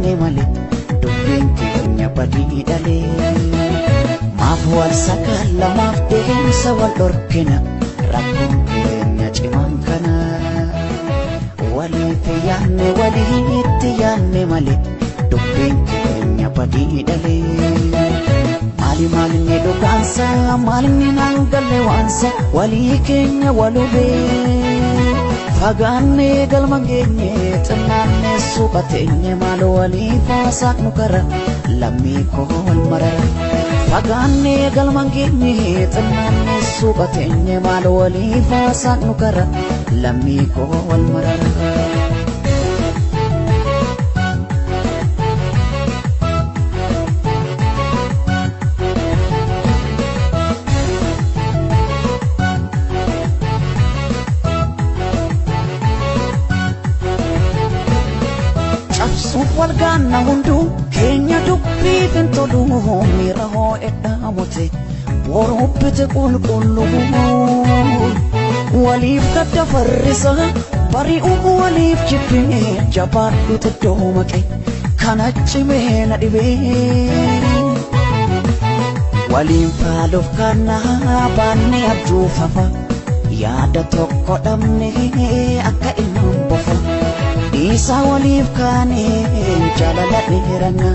Malee dubbiin keenya badii dhalee maaf wal sakaalla, maaf deemsa wal dhorkina? Rakkoon keenya cimaan kana. Waliif yaanne, waliitti yaanne malee dubbiin keenya badii dhalee. Maali maalinni dhugaansa, maalinni naan galle waansa walii keenya walubee. Fagaannee galma geenye, xinnaannee suuqa teenye, maal waliif haasaaqnu kara lammii koo wal marara. Fagaannee galma geenye, xinnaannee suuqa teenye, maal waliif haasaaqnu kara lammii koo wal marara. Cabsuuf wal gaanna, hunduu keenya dubbiif hin tolu, miira hoo'edhaa mute boruu bite qulqullu. Waliif gadda farrisa bari'uu, waliif jibbine, jabaadhu xiddoo maqe kana cimee na dhibee. Waliin faaluuf kannaa baannee abjuufafa, yaada tokko dhabne akka ilmaan bofa. Dhiisaa waliif kaanee jaalala dheeranna,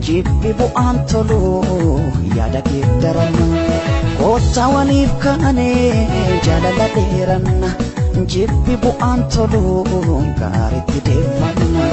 jibbi bu'aan tolu yaada geeddaranna. Koottaa waliif kaanee jaalala dheeranna, jibbi bu'aan tolu gaariitti deeffanna.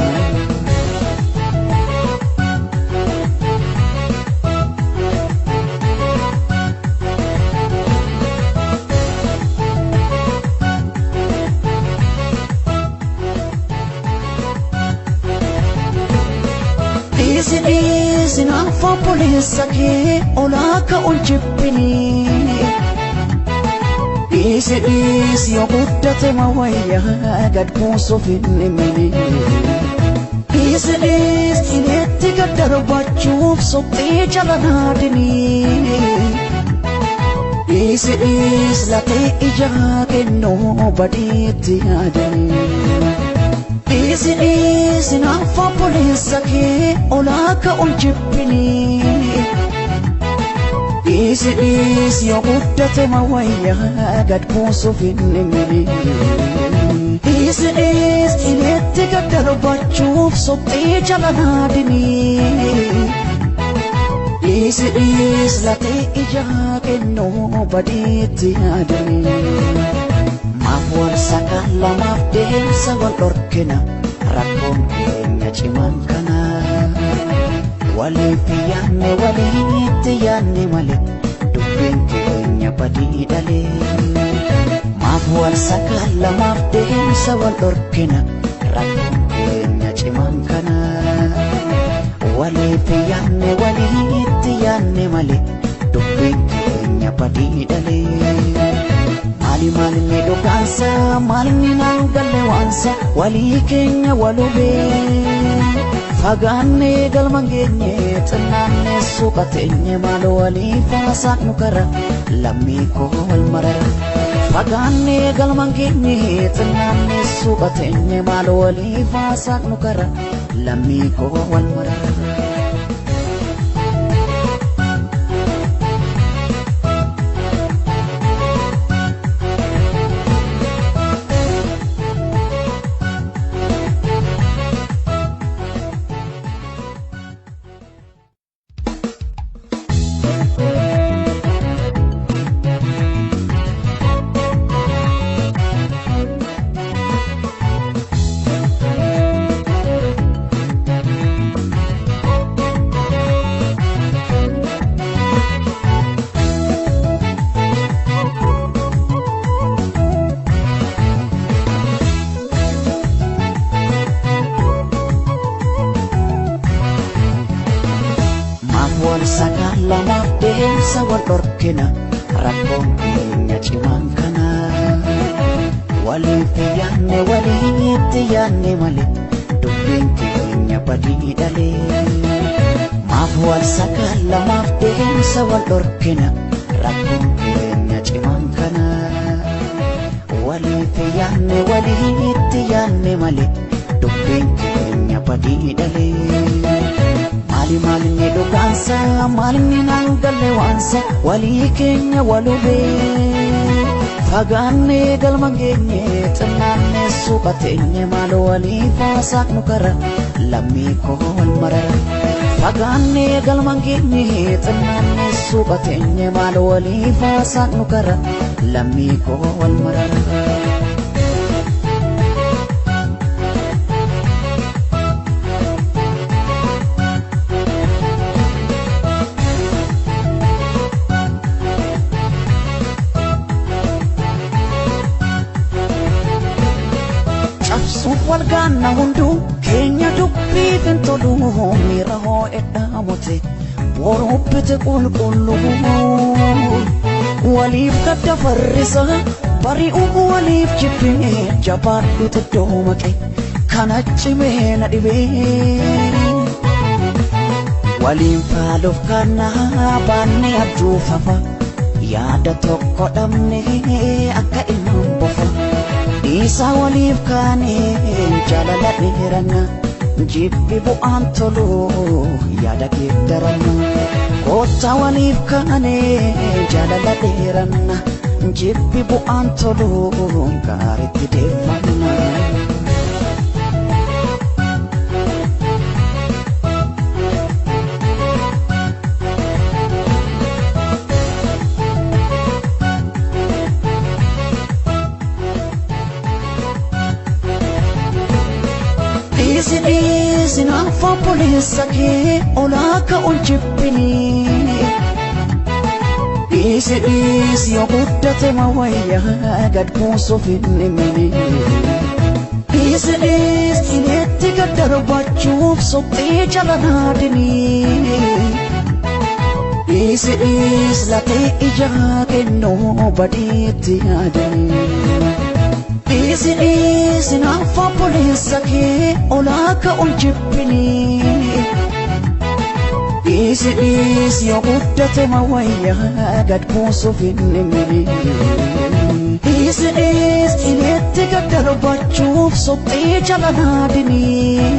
Dhiisi dhiisi naaf obboleessa kee olaa ka'uun jibbinii. Dhiisi dhiisi yoo guddate ma wayyaa gad buusuuf hin dhimini. Dhiisi dhiisi qileetti gad darbachuuf suphee jala naadinii. Dhiisi dhiisi latee ijaa kennuu badiitti yaadanii. Dhiisi dhiisi naaf obboleessa kee olaa ka'uun jibbinii. Dhiisi dhiisi yoo guddate ma wayyaa gad buusuuf hin dhimini. Dhiisi dhiisi qileetti gad darbachuuf suphee jala naadinii. Dhiisi dhiisi latee ijaa kennuu badiitti yaadanii. Maaf wal sakaalla, maaf deemsa wal dhorkina? Rakkoon keenya cimaan kana. Waliif yaanne, waliitti yaanne malee dubbiin keenya badii dhalee. Maaf wal sakaalla, maaf deemsa wal dhorkina? Rakkoon keenya cimaan kana. Waliif yaanne, waliitti yaanne malee dubbiin keenya badii dhalee. Maali maalinni dhugaansa, maalinni naan galle waansa walii keenya walubee. Fagaannee galma geenye, xinnaannee suuqa teenye, maal waliif haasaaqnu kara lammii koo wal marara. Fagaannee galma geenye, xinnaannee suuqa teenye, maal waliif haasaaqnu kara lammii koo wal marara. Maaf wal sakaalla, maaf deemsa wal dhorkina? Rakkoon keenya cimaan kana. Waliif yaanne, waliitti yaanne malee dubbiin keenya badii dhalee. Maaf wal sakaalla, maaf deemsa wal dhorkina? Rakkoon keenya cimaan kana. Waliif yaanne, waliitti yaanne malee dubbiin keenya badii dhalee. Maali maalinni dhugaansa maalinni naan galle waansa walii keenya walubee fagaannee galma geenye xinnaannee suuqa teenye maal waliif haasaaqnu kara lammii koo wal marara. Fagaannee galma geenye xinnaannee suuqa teenye maal waliif haasaaqnu kara lammii koo wal marara. Cabsuuf wal gaanna hunduu keenya dubbiif hin tolu miira hoo'edhaa mute boruu bite qulqulluu waliif gadda farrisa bari'uu waliif jibbee jabaadhu xiddoo maqe kana cimee na dhibee. Waliin faaluuf kannaa baannee abjuufafa yaada tokko dhabnee akka ilmaan bofa. Dhiisaa waliif kaanee jaalala dheeranna jibbi bu'aan tolu yaada geeddaranna. Koottaa waliif kaanee jaalala dheeranna jibbi bu'aan tolu gaariitti deeffanna. Dhiisi dhiisi naaf obboleessa kee olaa ka'uun jibbinii. Dhiisi dhiisi yoo guddate mawayyaa gad buusuuf hin dhimini. Dhiisi dhiisi qileetti gad darbachuuf suphee jala naadinii. Dhiisi dhiisi latee ijaa kennuu badiitti yaadanii. Dhiisi dhiisi naaf obboleessa kee olaa ka'uun jibbinii. Dhiisi dhiisi yoo guddate mawayyaa gad buusuuf hin dhimini. Dhiisi dhiisi qileetti gad darbachuuf suphee jala naadinii.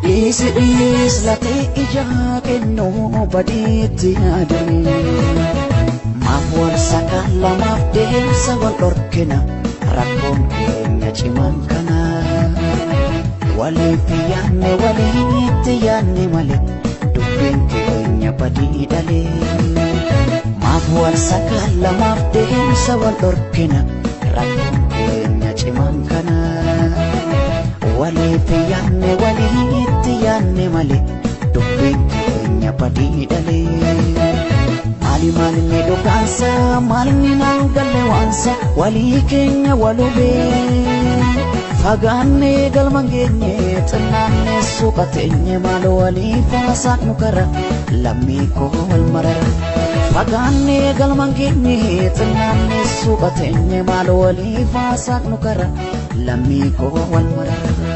Dhiisi dhiisi latee ijaa kennuu badiitti yaadanii. Maaf wal sakaalla maaf deemsa wal dhorkina rakkoon keenya cimaan kana. Waliif yaanne walitti yaanne malee dubbiin keenya badii dhalee. Maaf wal sakaalla maaf deemsa wal dhorkina rakkoon keenya cimaan kana. Waliif yaanne walitti yaanne malee dubbiin keenya badii dhalee. Maali maalinni dhugaansa maalinni naan galle waansa walii keenya walubee fagaannee galma geenye xinnaannee suuqa teenye maal waliif haasaaqnu kara lammii koo wal marara. Fagaannee galma geenye xinnaannee suuqa teenye maal waliif haasaaqnu kara lammii koo wal marara.